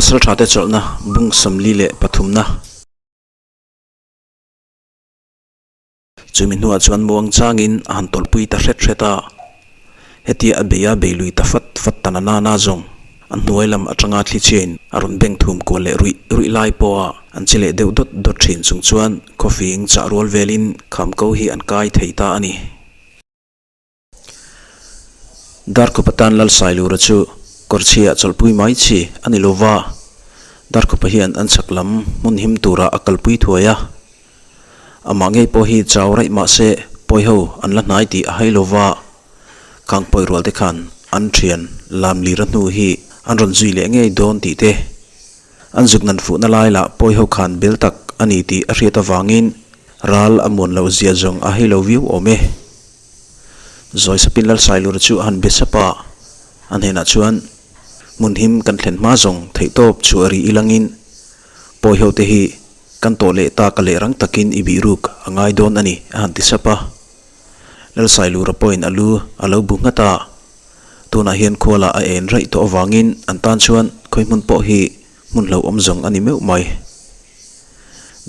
Pasalṭhate chawlhna bung 43na. Chumi hnuah chuan muang changin a han tawlhpui ta hret hret a, hetia a bei a bei lui ta fat fat ta na nana zawng a hnuai lam atanga thlichhiain a rawn beng thum kual leh ruih ruih lai pawha an che leh deuh dawt dawt thin chung chuan khawfing chah rual velin kham ko hi an kai thei ta a ni. Darkhupa tan Lalsailura chu kawrchhiah chawlhpui mai chi a ni lova, Darkhupa hian an chhak lam hmun him tura a kalpui thuai a. Amah ngei pawh hi chau raih mah se pawiho an la hnai tih a hai lova, khang pawi rual te khan an thian lam lira hnu hi an rawn zui leh ngei dawn tih te, an zuk nan fuhna lai lah pawiho khan bel tak a ni tih a hriat avangin ral a muan loh zia zawng a hai lo viau awm e. Zawi sapin Lalsailura chu a han be sap a, a hnenah chuan, Hmun him kan thlen hma zawng theihtawp chu a ri ilangin pawi ho te hi kan tawh leh tak a leh rang takin i bih ruk a ngai dawn a ni, a han ti sap a. Lalsailura pawhin a lu a lo bu nghat a, tunah hian khuala a en raih tawh avangin an tan chuan khawi hmun pawh hi hmun hlauhawm zawng a ni meuh mai.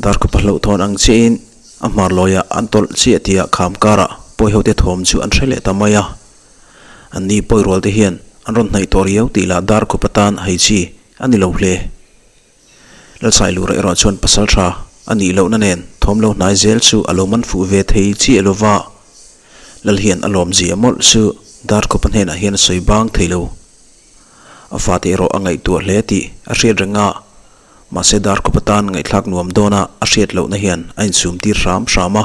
Darkhupa hlauhthawn ang chiahin a hmar lawiah an tawlh chiah tia kham karah pawihote thawm chu an hre leh ta mai a. Anni pawi rualte hian an rawn hnaih tawh riau tih lah Darkhupa tan hei chi a ni lo hle. Lalsailura erawh chuan pasal tha a nih lohna nen thawm lo hnai zel chu a lo man fuh ve thei chiah lo va. Lal hian a lawmzia mawlh chu Darkhupa hnenah hian a sawi bang thei lo. A fate erawh a ngaihtuah hle tih a hriat reng a, mahse Darkhupa tan ngaihthlak nuam dawna a hriat lohna hian a insum tir hram hram a.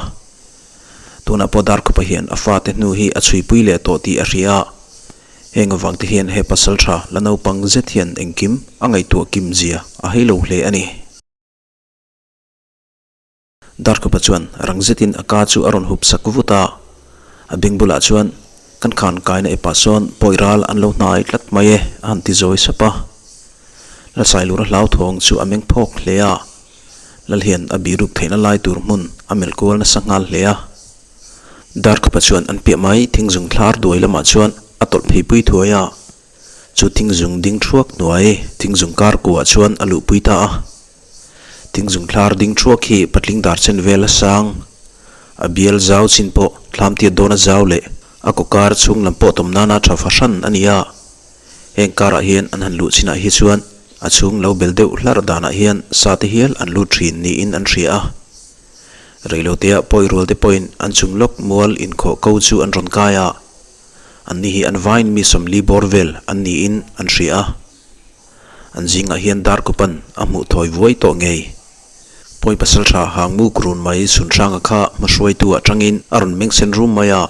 Tunah pawh Darkhupa hian a fate hnu hi a chhuipui leh tawh tih a hria a, heng avang te hian he pasal tha la naupang zet hian engkim a ngaihtuah kim zia a hei lo hle a ni. Darkhupa chuan rang zetin a ka chu a rawn hup sak vut a, a beng bulah chuan, Kan khan kaina epah sawn pawi ral an lo hnai tlat mai e, a han ti zawi sap a. Lalsailura hlauthawng chu a meng phawk hle a, Lal hian a bihruk theihna lai tur hmun a melh kual nasa nghal hle a. Darkhupa chuan an piah mai thingzung thlar duai lamah chuan a tawlh pheipui thuai a. Chu thingzung ding thuak hnuai thingzung kar kuah chuan a luhpui ta a. Thingzung thlar ding thuak hi patling dar chen vel a sang, a bial zau chin pawh thlam tiat dawn a zau leh a kaw kar chhung lam pawh tawm nana tha fahran a ni a. Heng karah hian an han luh chinah hi chuan a chhung lo bel deuh hlar danah hian sa te hial an lut thin niin an hria a. Reilotea pawi rual te pawhin an chung lawk mual inkhawh ko chu an rawn kai a. Anni hi an vain mi 40 bawr vel an niin an hria a, an zingah hian Darkawpan a hmuh thawi vuai tawh ngei. Pawi pasal tha hangmuk run mai Chhunhranga kha hmahruaitu ah tangin a rawn meng sen rum mai a,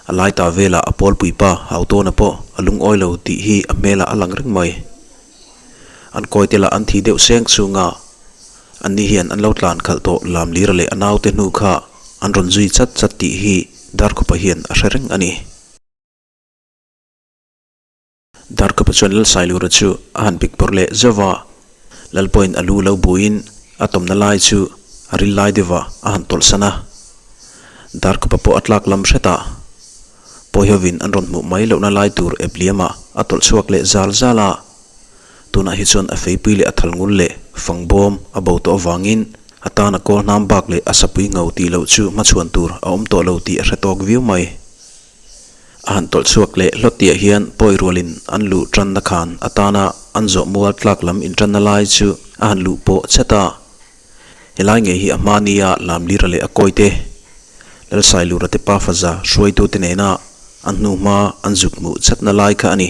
a lai ta velah a pawlpuipa Hautawna pawh a lungawi lo tih hi a hmelah a lang reng mai. An kawi te lah an thi deuh seng chung a, anni hian an lo tlan khalh tawh Lamlira leh a naute hnu kha an rawn zui chat chat tih hi Darkhupa hian a hre reng a ni. Darkhupa chuan Lalsailura chu a han pik pawrh leh zauh va, Lalpawhin a lu lo buin a tawmna lai chu a ril lai deuh ah a han tawlh san a. Darkhupa pawh a tlak lam hret a. Pawihovin an rawn hmuh mai lohna lai tur ep liamah a tawlh chhuak leh zal zal a. Tunah hi chuan a feipui leh a thal ngul leh fangbawm a bo tawh avangin a tana kawl hnam bak leh a sapui ngho tih loh chu hmachhuan tur a awm tawh lo tih a hre tawk viau mai. A han tawlh chhuak leh hlawt tihah hian pawi rualin an luh tanna khan a tana an zawh mual tlak lam intanna lai chu a han luh pawh chat a. Helai ngei hi a hma nia Lamlira leh a kawite, Lalsailura te pa faza hruaitute nena an hnuhma an zuk hmuh chatna lai kha a ni.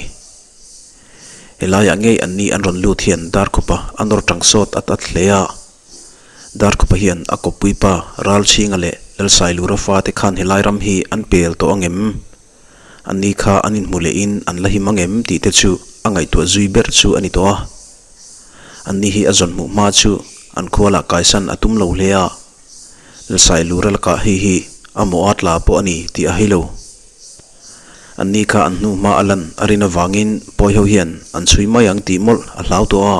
Helaiah ngei anni an rawn lut hian Darkhupa a nawr tang sawt at at hle a. Darkhupa hian a kawppui pa Ralchhinga leh Lalsailura fate khan helai ram hi an pel tawh angem? Anni kha an inhmu lehin an la him angem tih te chu a ngaihtuah zui ber chu a ni tawh a. Anni hi a zawn hmuh hma chu an khualah kaisan a tum lo hle a. Lalsailura lakah hei hi a mawh a tla pawh a ni tih a hei lo. Anni kha an hnu hma a lan a rin avangin Pawiho hian an chhui mai ang tih mawlh a hlau tawh a.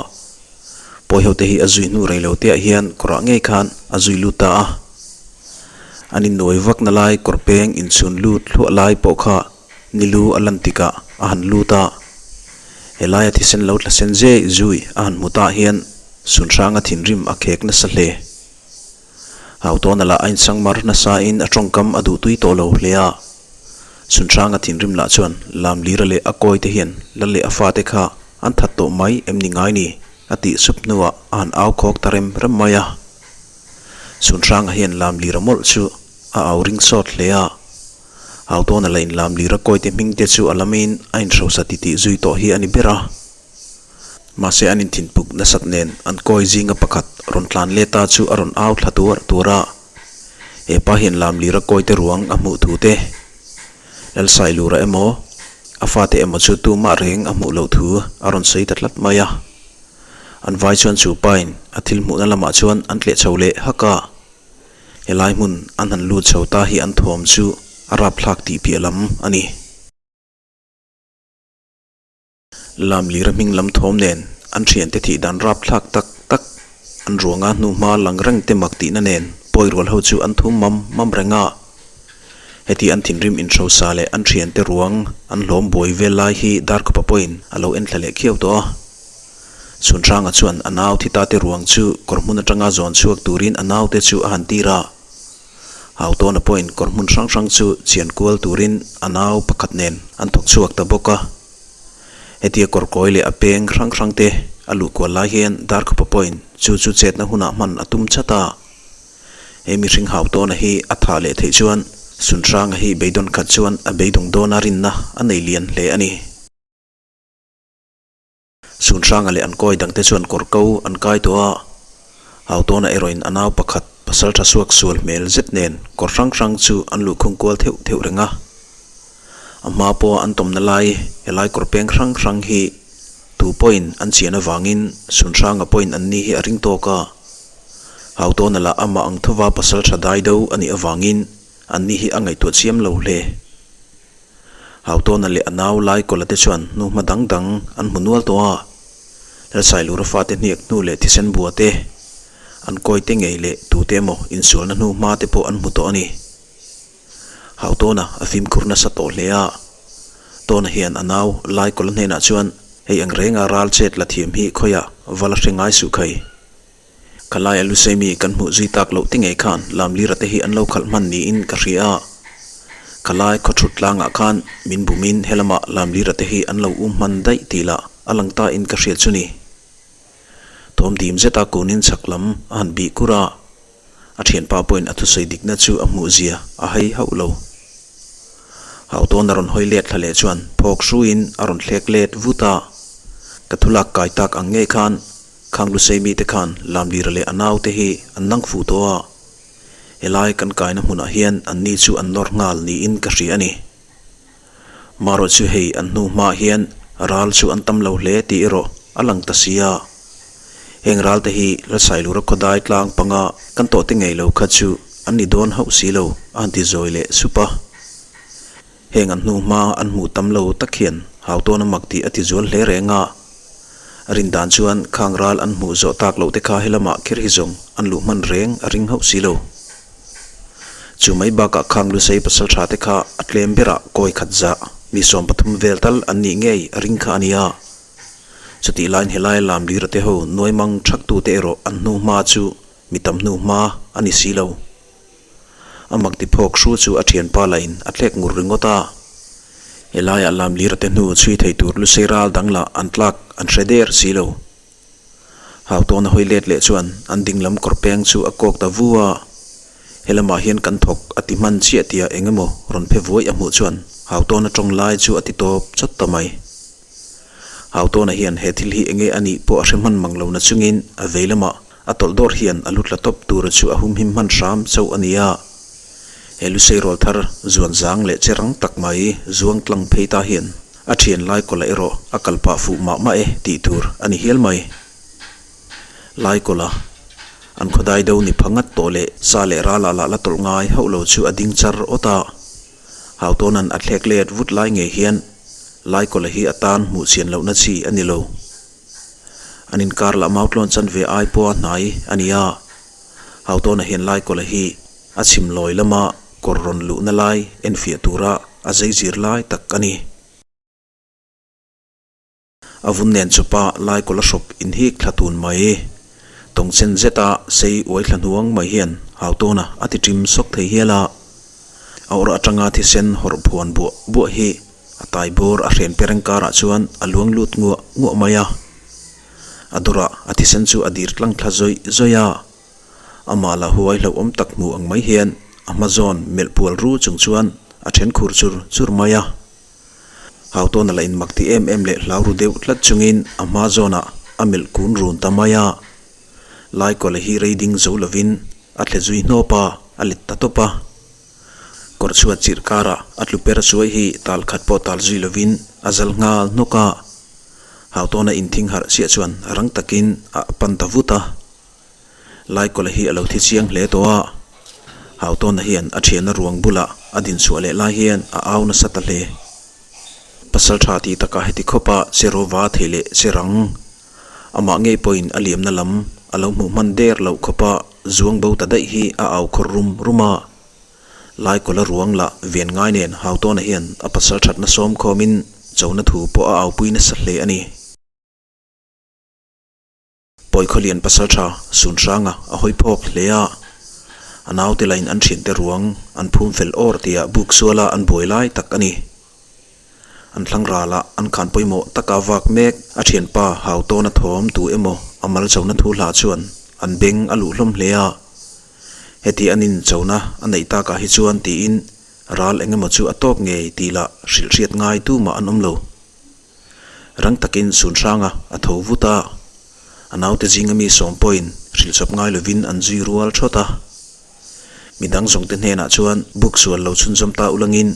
Pawiho te hi a zui hnu rei lo teah hian kawrah ngei khan a zui lut ta a. An innuai vakna lai kawr peng inchhun lut hluah lai pawh kha nilu a lan tikah a han lut a. Helaia thisen lo tla sen zei zui a han hmu tah hian Sunhranga thinrim a khek nasa hle. Hautawna lah a insang mar nasain a tawngkam a duhtui tawh lo hle a. Sunhranga thinrim lah chuan Lamlira leh a kawite hian lal leh a fate kha an that tawh mai em ni ngai ni a tih sup hnuah a han au khawk ta rem rem mai a. Sunhranga hian Lamlira mawlh chu a au ring sawt hle a. Hautawna lah in Lamlira kawite hming te chu a lamin a inhrosa titih zui tawh hi a ni ber a. Mahse an inthinpuk nasat nen an kawi zinga pakhat rawn tlan let a chu a rawn au thla tuar tuar a. He pa hian Lamlira kawite ruang a hmuh thu te, Lalsailura emaw, a fate emaw chu tumah reng a hmuh loh thu a rawn sawi ta tlat mai a. An vai chuan chu pain a thil hmuhna lamah chuan an tleh chho leh hak a. Helai hmun an han lut chho ta hi an thawm chu a rapthlak tih piah lam a ni. Lamlira hming lam thawm nen an thiante thih dan rapthlak tak tak an ruanga hnuhma lang reng te mak tihna nen pawi rual ho chu an thum mam mam reng a. Heti an thinrim inhrosa leh an thiante ruang an hlawm buai vel lai hi Darkhupa pawhin a lo enthla leh khiau tawh a. Chhunhranga chuan a nau thi tate ruang chu kawr hmun atanga zawn chhuak turin a naute chu a han tir a. Hautawna pawhin kawr hmun hrang hrang chu chian kual turin a nau pakhat nen an thawk chhuak ta bawk a. Hetia kawr kawi leh a peng hrang hrang te a luh kual lai hian Darkhupa pawhin chu chu chetna hunah hman a tum chat a. He mihring Hautawna hi a thah leh theih chuan Sunhranga hi beidawn khat chuan a beidawng dawna rinna a nei lian hle a ni. Sunhranga leh an kawi dangte chuan kawr ko an kai tawh a, Hautawna erawhin a nau pakhat pasal tha suak sual hmel zet nen kawr hrang hrang chu an luhkhung kual theuh theuh reng a. A hma pawha an tawmna lai helai kawr peng hrang hrang hi tu pawhin an chian avangin Sunhranga pawhin an ni hi a ring tawk a. Hautawna lah amah ang thova pasal tha dai do a nih avangin an ni hi a ngaihtuah chiam lo hle. Hautawna leh a nau Laikawla te chuan hnuhma dang dang an hmu nual tawh a, Lalsailura fate hniak hnu leh thisen bua te, an kawi te ngei leh tute emaw insualna hnuhma te pawh an hmu tawh a ni. Hautawna a fimkhur nasa tawh hle a, Tawna hian a nau Laikawla hnenah chuan hei ang renga ral chet la thiam hi khawiah va la hre ngai suh khai. Khalai a Lusemi kan hmuh zui tak loh te ngei khan Lamlira te hi an lo khalh hman niin ka hria a. Khalai khaw thut tlangah khan min bumin helamah Lamlira te hi an lo um hman daih tih lah a lang ta in ka hriat chu ni. Thawm dim zeta kunin chhak lam a han bih kur a. A thianpa pawhin a thusawi dikna chu a hmuh zia a hai hauh lo. Hautawn a rawn hawi let thla leh chuan phawk hruiin a rawn thlek let vut a. Ka thulak kai tak ang ngei khan Khang Lusei mite khan Lamlira leh a naute hi an nang fuh tawh a, helai kan kaina hmunah hian anni chu an nawr nghal niin ka hria a ni. Marawh chu hei an hnu hmaah hian ral chu an tam lo hle tih erawh a lang ta si a. Heng ralte hi Lalsailura khawdai tlang panga kan tawhte ngei lo kha chu an ni dawn hauh si lo a han ti zawi leh sup a. Heng an hnu hma an hmuh tam lo tak hian Hautawn a mak tih a ti zual hle reng a. A rin dan chuan khang ral an hmuh zawh tak loh te kha helamah kher hi zawng an luh hman reng a ring hauh si lo. Chu mai bakah khang Lusei pasal tha te kha a tlem berah kawi khat zah mi 13 vel tal an nih ngei a ring kha a nia. Chutih laiin helai lam lira te ho nuai mang thak tu te erawh an hnu hma chu mi tam hnu hma a ni si lo. A mak ti phawk hru chu a thianpa lahin a thlek ngur ringawt a. Helaiah Lamlira te hnu chhui thei tur Lusei ral dang lah an tlak an hre der si lo. Hautawna hawi let leh chuan an ding lam kawr peng chu a kawk ta vu a. Helamah hian kan thawk a ti hman chiah tia eng emaw rawn phe vuai a hmuh chuan Hautawna tawng lai chu a ti tawp chawt ta mai. Hautawna hian he thil hi enge a nih pawh a hre hman mang lo na chungin a vei lamah a tawlh dawr hian a lu tla tawp tura chu a humhim hman hram chauh a ni a. He Lusei rawl thar zuan zang leh che rang tak mai zuang tlang phei ta hian a thian Laikawla erawh a kal pah fuh mah mah e tih tur a ni hial mai. Laikawla, an khawdai do ni pha ngat tawh leh sa leh ralah lah la tawlh ngai hauh lo chu a ding char awt a. Hautawna'n a thlek let vut lai ngei hian Laikawla hi a tan hmuh chian lohna chi a ni lo. An inkar lah mautlawn chan ve ai pawha hnai a ni a. Hautawna hian Laikawla hi a chhim lawi lama kawr rawn luhna lai enfiah tura a zeizir lai tak a ni. A vun nen chawpa laikawlh a hrawp inhik thla tun mai. Tawngchen zeta sei uai thla hnuang mai hian Hautawna a ti ṭim sawk thei hial a. A awrh aṭanga thisen hawrh phuan buah buah hi a tai bawr a hren pereng karah chuan a luang lut nguah nguah mai a. A dawrah a thisen chu a dir tlang thla zawih zawih a. Amah la huai hlauhawm tak hmu ang mai hian a hma zawn melh pual ru chung chuan a then khur chur chur mai a. Hautawna la inmak ti em em leh hlau ru deuh tlat chungin a hma zawnah a melh kun run ta mai a. Laikawla hi rei ding zo lovin a thle zui hnawp a, a let ta tawp a. Kawr chhuat chirh karah a tlu per chuai hi tal khat pawh tal zui lovin a zal nghal hnawk a. Hautawna inthing harh chiah chuan rang takin a pan ta vut a. Laikawla hi a lo thi chiang hle tawh a, Hautawna hian a thianna ruang bulah a din chhuah leh lai hian a au nasa ta hle. Pasal tha ti taka heti khawpa che rawva thei leh che rang, amah ngei pawhin a liamna lam a lo hmuh hman der loh khawpa zuang bo ta daih hi a au khawrh rum rum a. Laikawla ruang lah ven ngai nen Hautawna hian a pasal thatna sawm khawmin chona thu pawh a aupui nasa hle a ni. Pawikhawlian pasaltha Sunhranga a hawi phawk hle a, a naute lain an thiante ruang an phum fel awr tia buk suala an buai lai tak a ni. An thlang ralah an khan pawimawh taka vak mek a thianpa hau tawna thawm tu emaw a mal chona thu hla chuan an beng a luh hlawm hle a. Heti an in chona a neih takah hi chuan tiin ral eng emaw chu a tawk ngei tih lah hrilh hriat ngai tumah an awm lo. Rang takin Sunhranga a tho vut a, a naute zinga mi sawm pawhin hrilhchawp ngai lovin an zui rual thawt a. Midang zawngte hnenah chuan buk sual lo chhunzawm ta ulangin,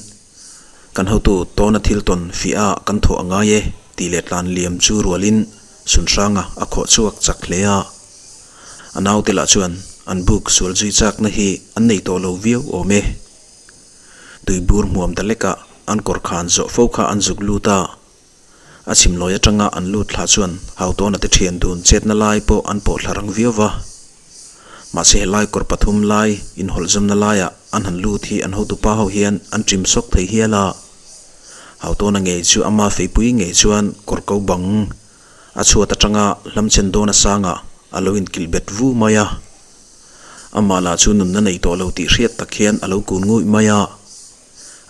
Kan hotu tawna thil tawn fiah a kan thawh a ngai e tih leh tlan liam chu rualin Sunhranga a khawh chhuak chak hle a. A naute lah chuan an buk sual zui chakna hi an nei tawh lo viau awm e. Tuibur hmuam ta lekah an kawr khan zawh fo kha an zuk lut a. A chhim lawi atanga an lut thla chuan Hautawna te thian dun chetna lai pawh an pawh thla rang viau va. Mahse helai kawr pathum lai inhawlhzawmna laiah an han lut hi an hotupa ho hian an ṭim sawk thei hial a. Hautawna ngei chu ama feipui ngei chuan kawr ko bang a chhuat atanga hlamchen dawn asangah a lo inkilh bet vu mai a. Amah lah chu nunna nei tawh lo tih hriat tak hian a lo kun nguih mai a.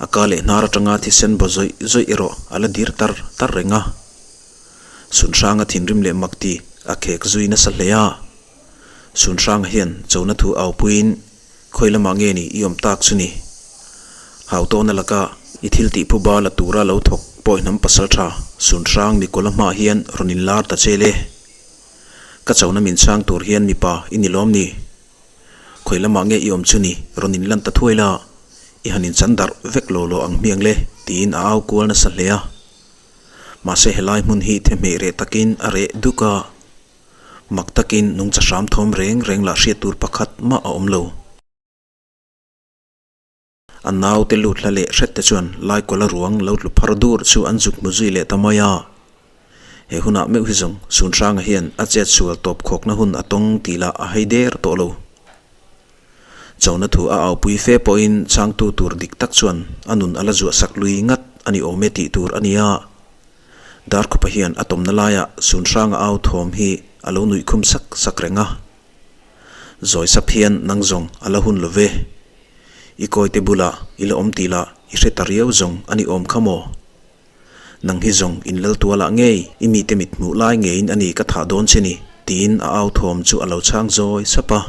A ka leh hnar atanga thisen baw zawih zawih erawh a la dir tar tar reng a. Sunhranga thinrim leh mak ti a khek zui nasa hle a. Sunhranga hian chona thu au puiin khawi lamah nge ni i awm tak chu ni. Hau tawna laka i thil tih phuba la tura lo thawk pawi hnam pasal tha Sunhrang Mikola hmaah hian rawn inlar ta che le. Ka chona min chhang tur hian mipa i ni lawm ni? Khawi lamah nge i awm chu ni? Rawn in lan ta thuai la, i han inchan darh vek lo lo ang hmiang le, tiin a au kual nasa hle a. Mahse helai hmun hi thehmeh reh takin a reh duk a, mak takin nungcha hram thawm reng reng lah hriat tur pakhat mah a awm lo. A naute lut hla leh hret te chuan Laikawla ruang lo tlu phar dur chu an zuk hmu zui leh ta mai a. He hunah meuh hi zawng Sunhranga hian a chet sual tawp khawkna hun a tawng tih lah a hei der tawh lo. Chona thu a aupui fe pawhin chhangtu tur dik tak chuan a nun a la zuah sak lui ngat a ni awm e tih tur a ni a. Darkhupa hian a tawmna laiah Sunhranga au thawm hi a lo nuih khum sak sak reng a. Zawi sap hian nang zawng a la hun lo ve. I kawite bulah i la awm tih lah i hre ta riau zawng a ni awm kha maw? Nang hi zawng in lal tualah ngei i mite mit hmuh lai ngeiin a ni ka thah dawn che ni tiin a au thawm chu a lo chhang zawi sap a.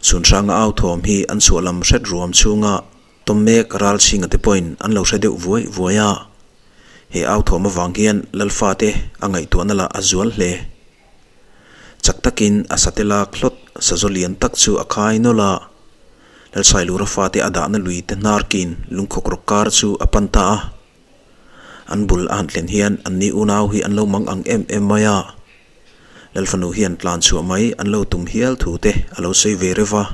Chhunhranga au thawm hi an chhuah lam hret ruam chhunga tawm mek ral chhinga te pawhin an lo hre deuh vuai vuai a. He au thawm avang hian Lalfate a ngaihtuahna lah a zual hle. Chak takin a sate lak hlawt sazaw lian tak chu a khai nawlh a, Lalsailura fate a dahna lui te hnarkin lungkhawk rawk kar chu a pan ta a. An bul a han thlen hian anni unau hi an lo mang ang em em mai a. Lalfanu hian tlan chhuah mai an lo tum hial thu te a lo sawi ve reuh va.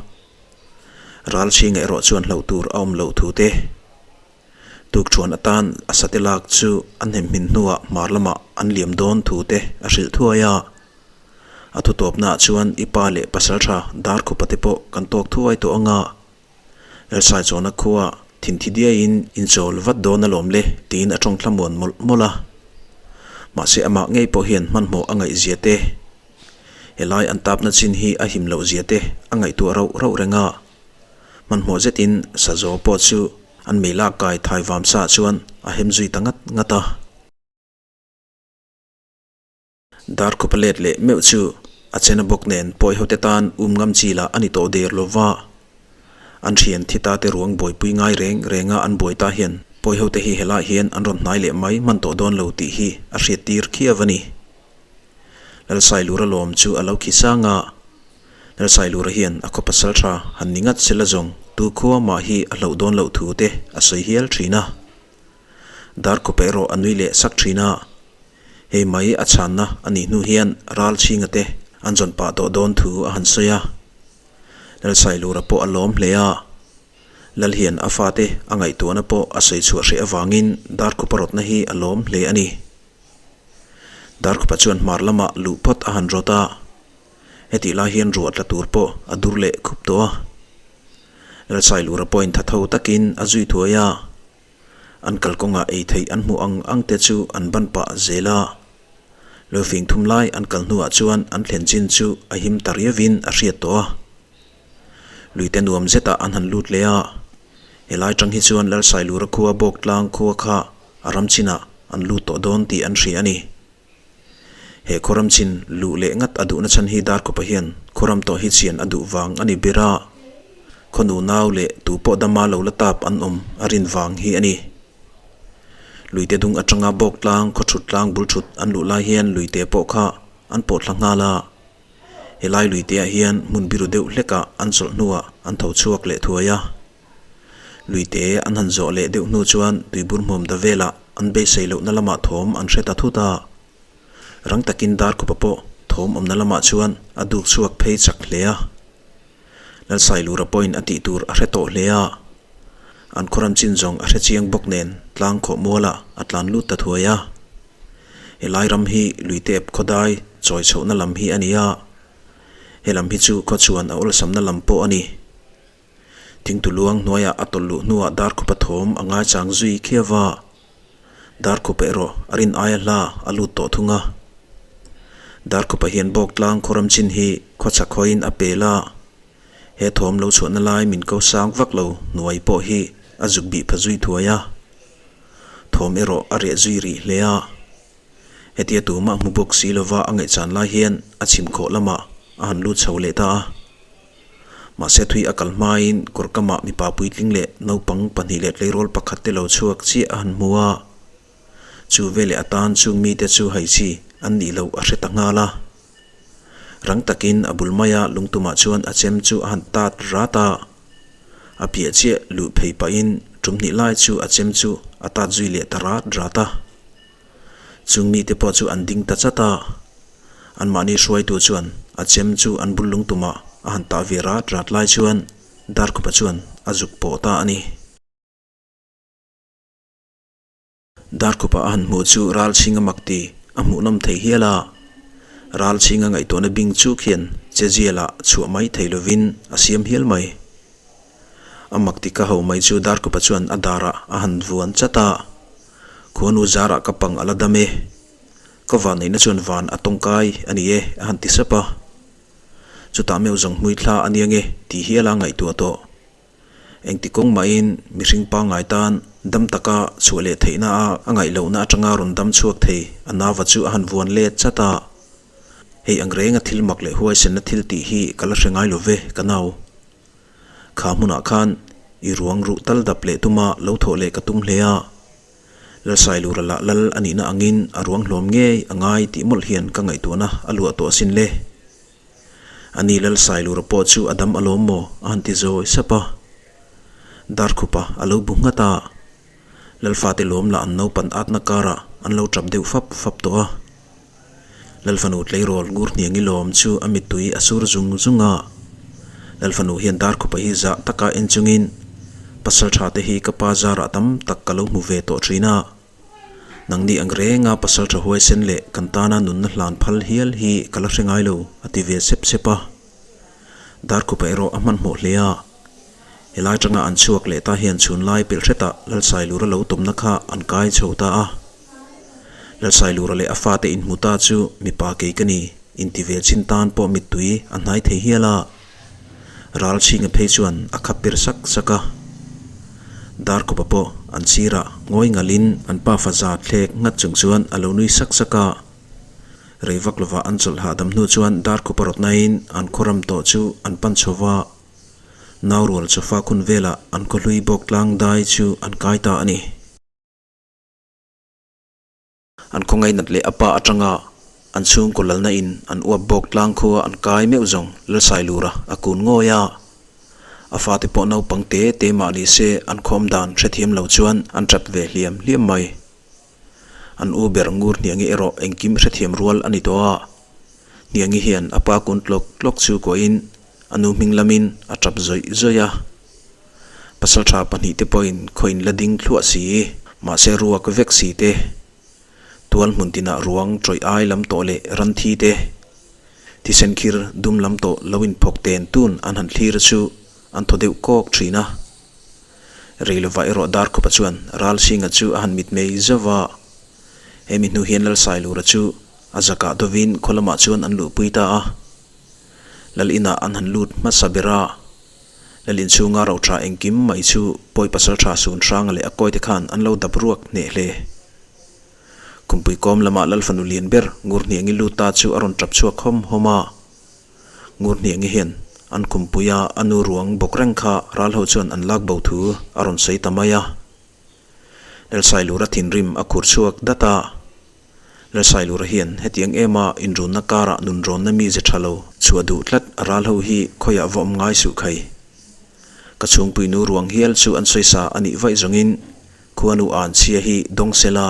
Ral chhinga erawh chuan hlauh tur a awm loh thu te. Tukṭhuan atan a sate lak chu a hnem hmin hnuah hmar lamah an liam dawn thu te a hrilh thuai a. A thutawpnaah chuan i pa leh pasalṭha Darkhupa te pawh kan tawk thuai tawh ang a. Lalsaichawna khua thinthi diaiin inchawl vat dawn alawm le tiin a ṭawng thlamuan mawlh mawlh a. Mahse amah ngei pawh hian hmanhmawh a ngaihzia te, helai an tapna chin hi a him loh zia te a ngaihtuah rauh rauh reng a. Hmanhmawh zetin Sazaw pawh chu an mei lak kai thai vam sa chuan a hem zui ta ngat ngat a. Darkhupa let leh meuh chu a chena bawk nen pawi hote tan um ngam chi lah a ni tawh der lo va. An thian thi ta te ruang buaipui ngai reng renga an buai ta hian pawi hote hi helai hian an rawn hnai leh mai hman tawh dawn lo tih hi a hriat tir khiau a ni. Lalsailura lawm chu a lo khi sang a. Lalsailura hian a khaw pasal tha han ni ngat sela zawng tu khua mah hi a hlauh dawn loh thu te a sawi hial thin a. Darkawp erawh a nui leh sak thin a. Hei mai a chhanna a nih hnu hian ral chhinga te an zawn pah tawh dawn thu a han sawi a. Lalsailura pawh a lawm hle a. Lal hian a fate a ngaihtuahna pawh a sawi chhuah hreh avangin Darkhupa rawtna hi a lawm hle a ni. Darkhupa chuan hmar lamah luh phawt a han rawt a. Hetih lai hian ruah tla tur pawh a dur leh khup tawh a. Lalsailura pawhin tha tho takin a zui thuai a. An kalkawngah ei theih an hmuh ang ang te chu an ban pah zel a. Lofing thum lai an kal hnuah chuan an thlen chin chu a him ta riauin a hriat tawh a. Luite nuam zetah an han lut leh a. Helai tang hi chuan Lalsailura khua bawk tlang khua kha a ram chinah an lut tawh dawn tih an hria a ni. He khawram chin luh leh ngat a duhna chhan hi Darkawpa hian khawram tawh hi chian a duh vang a ni ber a, khawnu nau leh tu pawh dama lo la tap an awm a rin vang hi a ni. Luite dung atanga bawk tlang khaw thut tlang bul thut an luh lai hian luite pawh kha an pawh thla nghal a. Helai luiteah hian hmun biru deuh hlekah an chawlh hnuah an tho chhuak leh thuai a. Luite an han zawh leh deuh hnu chuan tuibur hmuam ta velah an beisei lohna lamah thawm an hre ta thut a. Rang takin Darkhupa pawh thawm awmna lamah chuan a duk chhuak phei chak hle a. Lalsailura pawhin a tih tur a hre tawh hle a. An khawram chin zawng a hre chiang bawk nen tlang khawh mualah a tlan lut ta thuai a. Helai ram hi luite ep khawdai chawi chhohna lam hi a ni a. He lam hi chu khawchhuan a awlsamna lam pawh a ni. Thingtu luang hnuaiah a tawlh luh hnuah Darkhupa thawm a ngaichang zui khiau va. Darkhupa erawh a rin aia hla a lut tawh thung a. Darkhupa hian bawk tlang khawram chin hi khawchhak hawiin a pel a. He thawm lo chhuahna lai min ko sang vak lo hnuai pawh hi a zuk bih pha zui thuai a. Thawm erawh a reh zui rih hle a. Hetia tumah hmu bawk si lova a ngaihchan lai hian a chhim khawh lamah a han lut chho leh ta a. Mahse thui a kal hmain kawr kamah mipa puitling leh naupang pahnih leh tleirawl pakhat te lo chhuak chiah a han hmu a. Chu veleh atan chung mite chu hai chi an nih loh a hre ta nghal a. Rang takin a bul maia lungtumah chuan a chem chu a han tat rat a. A piah chiah luh phei pahin tum hnih lai chu a chem chu a tat zui leh ta rat rat a. Chung mite pawh chu an ding ta chat a. Anmahni hruaitu chuan a chem chu an bul lungtumah a han tah ve rat rat lai chuan Darkhupa chuan a zuk pawh ta a ni. Darkhupa a han hmuh chu Ralchhinga mak ti a hmuhnawm thei hial a. Ralchhinga ngaihtuahna bing chuk hian chezialah chhuah mai thei lovin a siam hial mai. A mak ti ka ho mai chu Darkhupa chuan a darah a han vuan chat a. Khuanu zarah ka pang a la dam e. Ka van neihna chuan van a tawngkai a ni e a han ti sap a. Chutah meuh zawng hmui thla a nia nge tih hial a ngaihtuah tawh. Engti kawng mahin mihring pangngai tan dam taka chhuah leh theihna a a ngaih lohna atanga rawn dam chhuak thei a nava chu a han vuan let chat a. Hei ang renga thil mak leh huaisenna thil tih hi ka la hre ngai lo ve ka nau. Kha hmunah khan i ruang ruh tal dap leh tuma lo thawh leh ka tum hle a. Lalsailura lah lal a nihna angin a ruang hlawm ngei a ngai tih mawlh hian ka ngaihtuahna a luah tawh asin le. A ni Lalsailura pawh chu a dam alawm maw a han ti zawi sap a. Darkhupa a lo bu nghat a. Lalfate lawm lah an naupan atna karah an lo tap deuh fap fap tawh a. Lalfanu tleirawl ngur hniangi lawm chu a mittui a sur zung zung a. Lalfanu hian Darkhupa hi zah taka en chungin, Pasal tha te hi ka pa zarah tam tak ka lo hmu ve tawh thin a. Nangni ang renga pasal tha huaisen leh kan tana nunna hlan phal hial hi ka la hre ngai lo, a ti ve sep sep a. Darkhupa erawh a hmanhmawh hle a. Helai tanga an chhuak leh ta hian chhun lai pelh hretah Lalsailura lo tumna kha an kai chho ta a. Lalsailura leh a fate inhmu ta chu mipa kei ka ni inti ve chin tan pawh mittui a hnai thei hial a. Ral chhinga phei chuan a khap per sak sak a. Darkawpa pawh an sirah ngawi ngalin an pafa za thlek nghat chung chuan a lo nui sak sak a. Rei vak lovah an chawlh hahdam hnu chuan Darkawpa rawtnain an khawram tawh chu an pan chho va. Naurual chawfa khun velah an khawhlui bawk tlang dai chu an kai ta a ni. An khawngainat leh a pa atanga an chhungkaw lalna in an uap bawk tlang khua an kai meuh zawng Lalsailura a kun ngawi a. A fate pawh naupang te te mah ni se an khawm dan hrethiam lo chuan an tap ve hliam hliam mai. An u ber ngur hniangi erawh engkim hrethiam rual a ni tawh a. Hniangi hian a pa kun tlawk tlawk chu kuahin a nu hming lamin a tap zawih zawih a. Pasaltha pahnihte pawhin khawiin la ding thluah si, mahse ruak vek si te, tual hmun tinah ruang tawih ai lam tawh leh ran thi te, thisen khir dum lam tawh lo inphawk ten tun an han thlir chu an thaw deuh kawk thin a. Rei lovah erawh Darkhupa chuan Ralsinga chu a han mitmei zauh a, hemi hnu hian Lalsailura chu a zakah dawvin khaw lamah chuan an luhpui ta a. Lal inah an han lut hmasa ber a. Lal inchhunga roṭha engkim mai chu pawi pasalṭha sun hranga leh a kawite khan an lo dap ruak hneh hle. Khumpui kawm lamah Lal fanu lian ber Ngurhniangi lut ta chu a rawn ṭap chhuak hawm hawm a. Ngurhniangi hian an khumpuia a nu ruang bawk reng kha ral ho chuan an lak bo thu a rawn sawi ta mai a. Lalsailura thinrim a khur chhuak dat a. Lalsailura hian hetiang ema inrunna karah nunrawnna mize tha lo chhuah duh tlat ral ho hi khawiah va awm ngai suh khai. Ka chhungpui nu ruang hial chu an sawisa a nih vaih zawngin khuanu an chhia hi dawng sela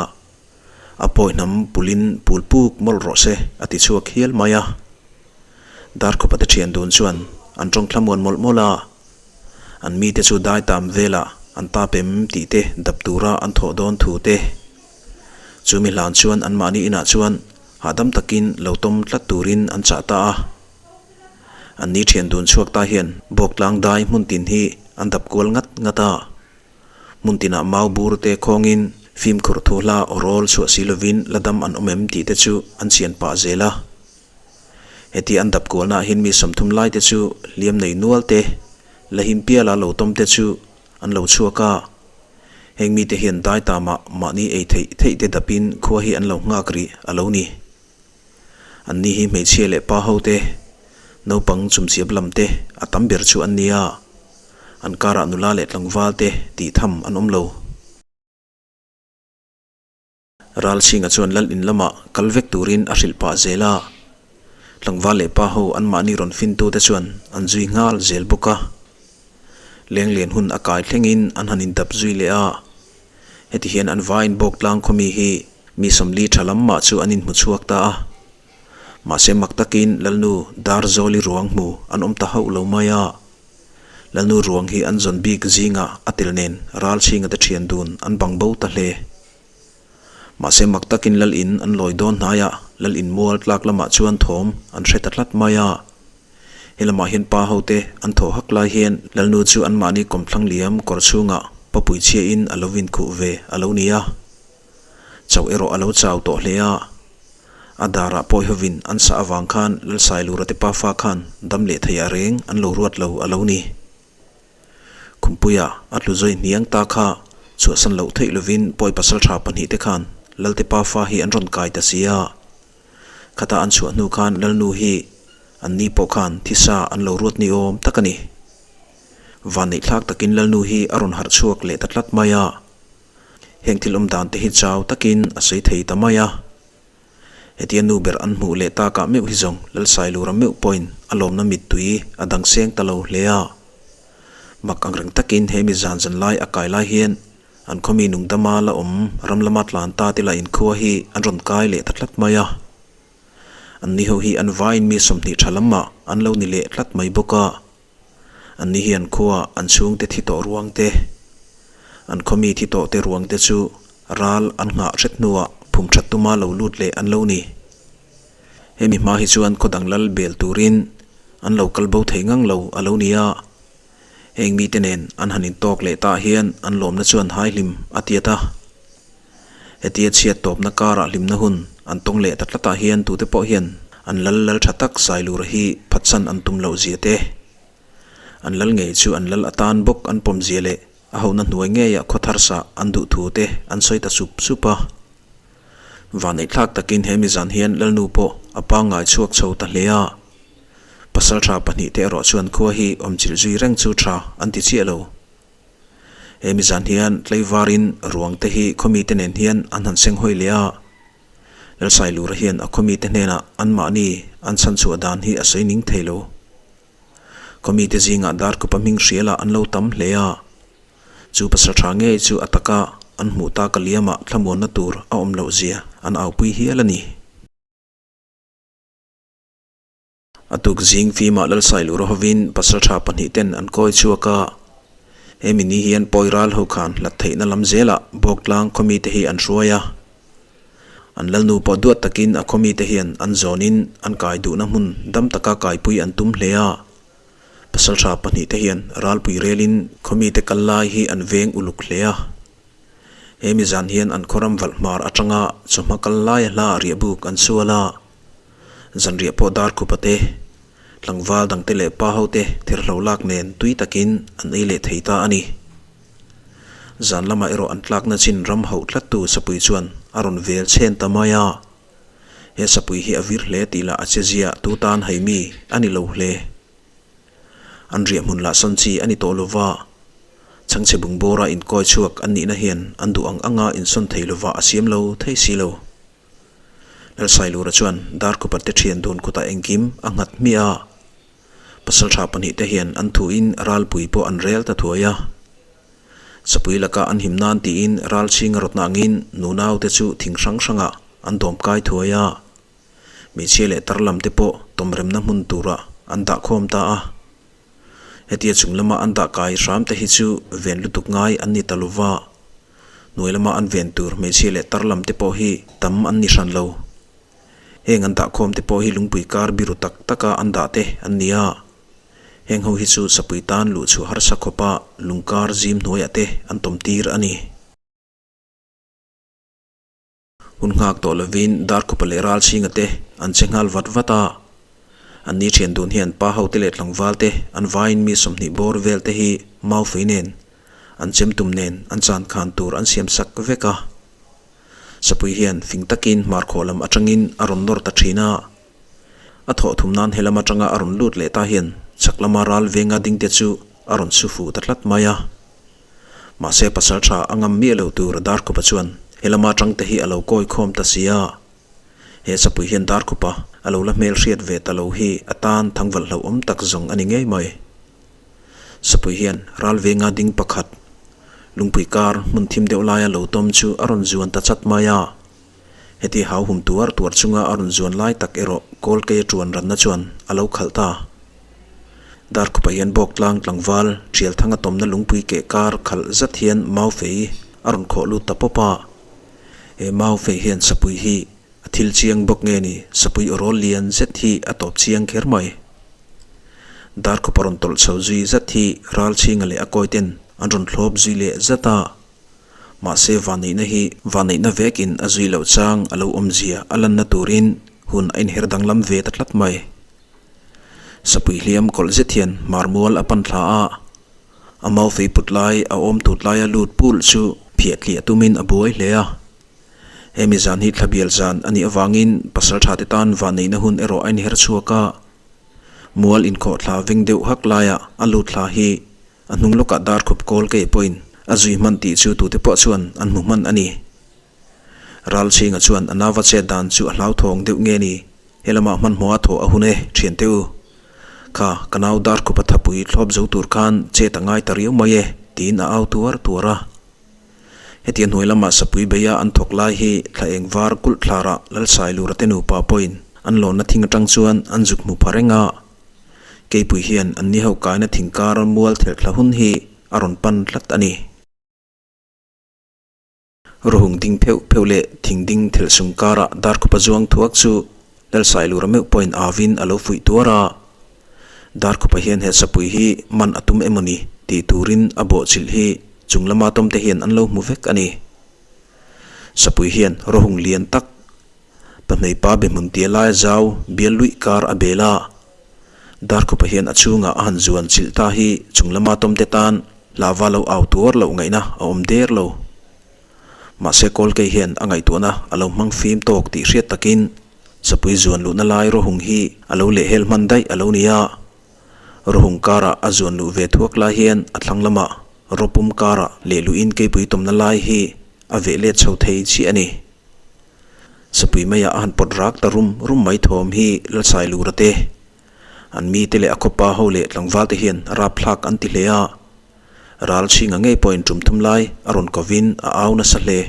a pawi hnam pulin pul puk mawlh rawh se a ti chhuak hial mai a. Darkhawpa te thian dun chuan an tawng thlamuan mawlh mawlh a. An mite chu dai tam velah an tap em tih te dap tura an thawh dawn thu te. Chu mi hlan chuan anmahni inah chuan hahdam takin lo tawm tlat turin an chah ta a. Anni thian dun chhuak ta hian Bawktlang dai hmun tin hi an dap kual ngat ngat a. Hmun tinah mau bur te khawngin fimkhur thu hla aw rawl chhuah si lovin la dam an awm em tih te chu an chian pah zel a. Heti an dap kualnaah hian mi 30 lai te chu hliam nei nual te, la him piala lo tawm te chu an lo chhuak a. Heng mite hian dai tamah mahni ei theih theih te dapin khua hi an lo nghak rih a lo ni. Anni hi hmeichhia leh pa ho te, naupang chumchiap lam te a tam ber chu an ni a, an karah nula leh tlangval te tih tham an awm lo. Ralchhinga chuan lal in lamah kal vek turin a hrilh pah zel a, tlangval leh pa ho anmahni rawn fintute chuan an zui nghal zel bawk a. Lenglian hun a kai thlengin an han indap zui leh a, heti hian an vaiin Bawktlang khawmi hi mi 40 tha lam mah chu an inhmu chhuak ta a. Mahse mak takin Lalnu Darzawli ruang hmu an awm ta hauh lo mai a. Lalnu ruang hi an zawn bik zingah a tel nen Ralchhinga te thian dun an bang bo ta hle. Mahse mak takin lal in an lawi dawn hnaiah lal in mual tlak lamah chuan thawm an hre ta tlat mai a. He lamah hian pa hote an thaw hak lai hian lalnu chu anmahni kawmthlang liam kawr chhungah papui chhiain a lo inkhuh ve a lo ni a. Chauh erawh a lo chau tawh hle a. A darah pawi hovin an sah avang khan Lalsailura te pafa khan dam leh theiah reng an lo ruat lo a lo ni. Khumpuia a tlu zawi hniang ta kha chhuahsan loh theih lovin pawi pasal tha pahnihte khan Lalte pafa hi an rawn kai ta si a. Khata an chhuah hnu khan Lalnu hi an ni pawh khan thisa an lo ruat ni awm tak a ni. Vanneih thlak takin Lalnu hi a rawn harh chhuak leh ta tlat mai a. Heng thil awm dan te hi chau takin a sawi thei ta mai a. Hetia nu ber an hmuh leh takah meuh hi zawng Lalsailura meuh pawhin a lawmna mittui a dang seng ta lo hle a. Mak ang reng takin he mi zan zan lai a kai lai hian an khawmi nungdama la awm ram lama tlan ta te lah inkhua hi an rawn kai leh ta tlat mai a. Anni ho hi an vaiin mi 20 tha lamah an lo ni leh tlat mai bawk a. Anni hian khua an chhungte thi tawh ruang te, an khawmi thi tawh te ruang te chu ral an nghah hret hnuah phum that tuma lo lut leh an lo ni. Hemi hma hi chuan khaw dang lal bel turin an lo kal bo thei ngang lo a lo ni a. Heng mite nen an han intawk leh tah hian an lawmna chuan haihlim a tiat a. Hetia chhiat tawpna karah hlimna hun an tawng leh ta tlatah hian tute pawh hian an lal lal tha tak Sailura hi phatsan an tum loh zia te, an lal ngei chu an lal atan bawk an pawm zia leh a hona hnuai ngeia khaw thar sah an duh thu te an sawi ta sup sup a. Vaneihthlak takin he mizan hian Lalnu pawh a pangngai chhuak chho ta hle a. Pasal tha pahnihte erawh chuan khua hi awmchilh zui reng chu tha an ti chiah lo. He mizan hian tlaivarin ruang te hi khawmite nen hian an han seng hawi leh a. Lalsailura hian a khawmite hnenah anmahni an chhanchhuah dan hi a sawi ning thei lo. Khawmite zingah Darkupa hming hrialah an lo tam hle a. Chu pasal tha ngei chu a taka an hmuh tak a liamah thlamuanna tur a awm loh zia an aupui hial a ni. A tuk zing fimah Lalsailura hovin pasal tha pahnih ten an kawi chhuak a. Hemi ni hian pawi ral ho khan hlat theihna lam zelah Bawktlang khawmite hi an hruai a. An lalnu pawh duat takin a khawmite hian an zawnin an kai duhna hmun dam taka kaipui an tum hle a. Pasal tha pahnihte hian ralpui relin khawmite kal lai hi an veng uluk hle a. Hemi zan hian an khawram valh hmar atanga chawhma kal laia hla riahbuk an sual a. Zanriah pawh dar khupa te, tlangval dangte leh pa hote therhlo lak nen tui takin an ei leh thei ta a ni. Zan lamah erawh an tlakna chin ram hauh tlattu sapui chuan a rawn vel chhen ta mai a. He sapui hi a vir hle tih lah a che zia tu tan hai mi a ni lo hle. An riah hmun lah sawn chi a ni tawh lova, chhangchhe bungbawra inkawi chhuak an nihna hian an duh ang anga insawn thei lova a siam lo thei si lo. Lalsailura chuan Darkhupa te thian dun kutah engkim a nghat hmiah a, pasaltha pahnihte hian an thuin ralpui pawh an rel ta thuai a. Sapui laka an him nan tiin ral chhinga rawtna angin nunaute chu thing hrang hrangah an dawm kai thuai a. Hmeichhia leh tar lam te pawh tawmremna hmun turah an dah khawm ta a. Hetia chung lama an dah kai hram te hi chu ven lutuk ngai an ni ta lova. Hnuai lama an ven tur hmeichhia leh tar lam te pawh hi tam an ni hran lo. Heng an dah khawm te pawh hi lungpui kar biru tak taka an dah te an ni a. Heng ho hi chu sapui tan luh chhuah harsa khawpa lungkar zim hnuaiah te an tawm tir a ni. Hun nghak tawh lovin Darkhupa leh Ralchhinga te an che nghal vat vat a. An ni thian dun hian pa hote leh tlangval te an vaiin mi 20 bawr vel te hi maufei nen an chem tum nen an chan khan tur an siam sak vek a. Sapui hian fing takin hmarkhawh lam atangin a rawn nawr ta thin a. A thawh thum nan helam atanga a rawn lut leh ta hian chhak lama ral venga dingte chu a rawn su fuh ta tlat mai a. Mahse pasal tha a ngam miah lo tur Darkhupa chuan helama tangte hi a lo kawi khawm ta si a. He sapui hian Darkhupa a lo la hmel hriat ve ta lo hi a tan thangvalh hlauhawm tak zawng a ni ngei mai. Sapui hian ral venga ding pakhat lungpui kar hmun thim deuh laia lo tawm chu a rawn zuan ta chat mai a. Heti hau hum tuar tuar chunga a rawn zuan lai tak erawh kawl kei a tuan ranna chuan a lo khalh ta. Darkhupa hian bawk tlang tlangval thial thanga tawmna lungpui keh kar khalh zat hian mau fei a rawn khawh lut ta pawp a. He mau fei hian sapui hi a thil chiang bawk nge ni sapui awrawl lian zet hi a tawp chiang kher mai. Darkhupa rawn tawlh chho zui zat hi ral chhinga leh a kawi ten an rawn thlawp zui leh zat a. Mahse vanneihna hi vanneihna vekin a zui loh chang a lo awmzia a lanna turin hun a inher danglam ve ta tlat mai. Sapui hliam kawlh zet hian hmarmual a pan thla a, a mau fei put lai a awm tut laia lut pul chu phiah tliah tumin a buai hle a. Hemi zan hi thlabial zan a nih avangin pasal tha te tan vanneihna hun erawh a inher chhuak a. Mual inkhawh thla veng deuh hak laia a lut thla hi A hnung lawkah dar khup kawl kei pawhin a zui hman tih chu tute pawh chuan an hmu hman a ni. Ralchhinga chuan a nauva chet dan chu a hlauthawng deuh nge ni, he lamah hmanhmawh a thawh a hun e, thiante u. Kha, ka nau dar khup a thapui thlawp zo tur khan chet a ngai ta riau mai e, tiin a au tuar tuar a. Hetia hnuai lamah sapui beia an thawk lai hi thla eng var kulh thlarah Lalsailura te nupa pawhin an lawnna thing atang chuan an zuk hmu pha reng a. Keipui hian an ni ho kaina thing kar mual thelh thla hun hi a rawn pan tlat a ni. Ruhung ding pheuh pheuh leh thing ding thelh sung karah Darkhupa zuang thuak chu Lalsailura meuh pawhin avin a lo fuih tuar a. Darkhupa hian he sapui hi man a tum emaw ni tih turin a bawhchilh hi chung lama tawmte hian an lo hmu vek a ni. Sapui hian rawhung lian tak Pahmeipa be hmun tia laia zau bial luih kar a bel a. Darkhupa hian a chhungah a han zuan chilh ta hi chung lama tawmte tan hlauva lo au tuar loh ngaihna a awm der lo. Mahse Kawlkei hian a ngaihtuahna a lo hmang fim tawk tih hriat takin Sapui zuan luhna lai rawhung hi a lo lehhel hman daih a lo ni a. Rawhung karah a zuan luh ve thuak lai hian a thlang lamah rawpum karah leh luhin keipui tawmna lai hi a veh let chho thei chiah a ni. Sapui maiah a han pawt rak ta rum rum mai thawm hi Lalsailura te, an mite leh a khawpa ho leh tlangval te hian rapthlak an ti hle a. Ral chhinga ngei pawhin tum thum lai a rawn kovin a au nasa hle.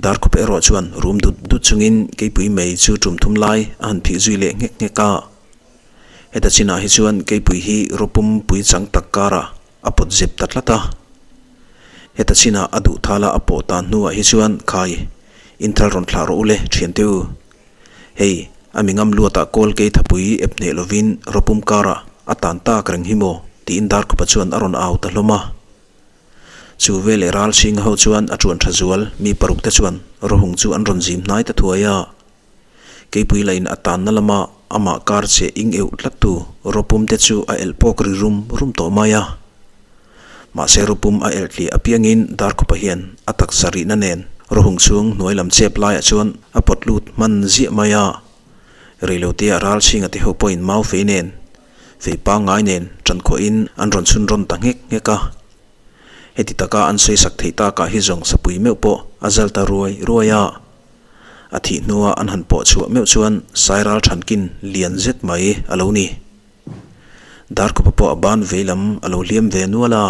Darkhup erawh chuan rum dut dut chungin keipui mei chu tum thum lai a han phih zui leh nghek nghek a. Heta chinah hi chuan keipui hi rawpum pui chang tak karah a pawt zep ta tlat a. Heta chinah a duh thala a pawh tan hnuah hi chuan khai inthal rawn thlah rawh u le thiante u. Hei, a mi ngam luatah kawl kei thapui ep hneh lovin rawpum karah a tan tak reng hi maw tiin Darkhupa chuan a rawn au ta hlawm a. Chu veleh ral chhinga ho chuan a tuan tha zual mi paruk te chuan rawhung chu an rawn zim hnai ta thuai a. Keipui lahin a tanna lama amah kar che ing euh tlattu rawpum te chu a elh pawk ri rum rum tawh mai a. Mahse rawpum a elh tliah apiangin Darkhupa hian a taksa rihna nen rawhung chhung hnuai lam chep laiah chuan a pawt lut hman ziah mai a. Reilotea ral chhinga te ho pawhin mau fei nen, fei pangngai nen ṭankhawhin an rawn chhun rawn ta nghek nghek a. Heti taka an sawisak theih takah hi zawng sapui meuh pawh a zal ta ruai ruai a. A thih hnua an han pawh chhuah meuh chuan Sairal Thankin lian zet mai a lo ni. Darkhupa pawh a ban vei lam a lo hliam ve nual a.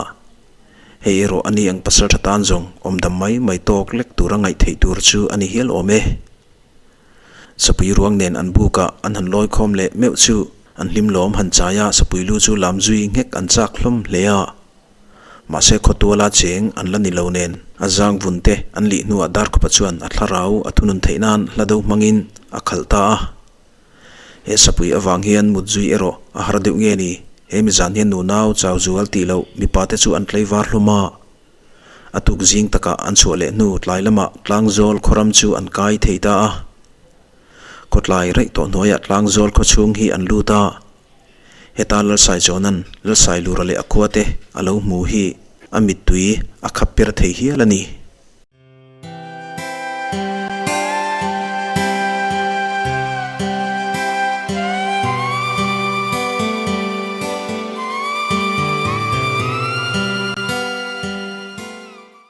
Hei erawh a ni ang pasal tha tan zawng awmdam mai mai tawk lek tura ngaih theih tur chu a ni hial awm e. Sapui ruang nen an bukah an han lawi khawm leh meuh chu an hlim lawm han chai a, sapui lu chu lam zui nghek an chak hlawm hle a. Mahse khawtuala cheng an la ni lo nen a zang vun te an lih hnuah Darkhupa chuan a thlarau a thunun theih nan hla do hmangin a khalh ta a. He sapui avang hian mut zui erawh a har deuh nge ni, he mizan hian nunau chau zual tih loh mipa te chu an tlaivar hlawm a. A tuk zing takah an chhuah leh hnu tlai lamah Tlangzawl khawram chu an kai thei ta a. Khawtlai raih tawh hnuaiah Tlangzawl khawchhung hi an lut a. Heta Lalsaichawnan Lalsailura leh a khua te a lo hmu hi a mittui a khap per thei hial a ni.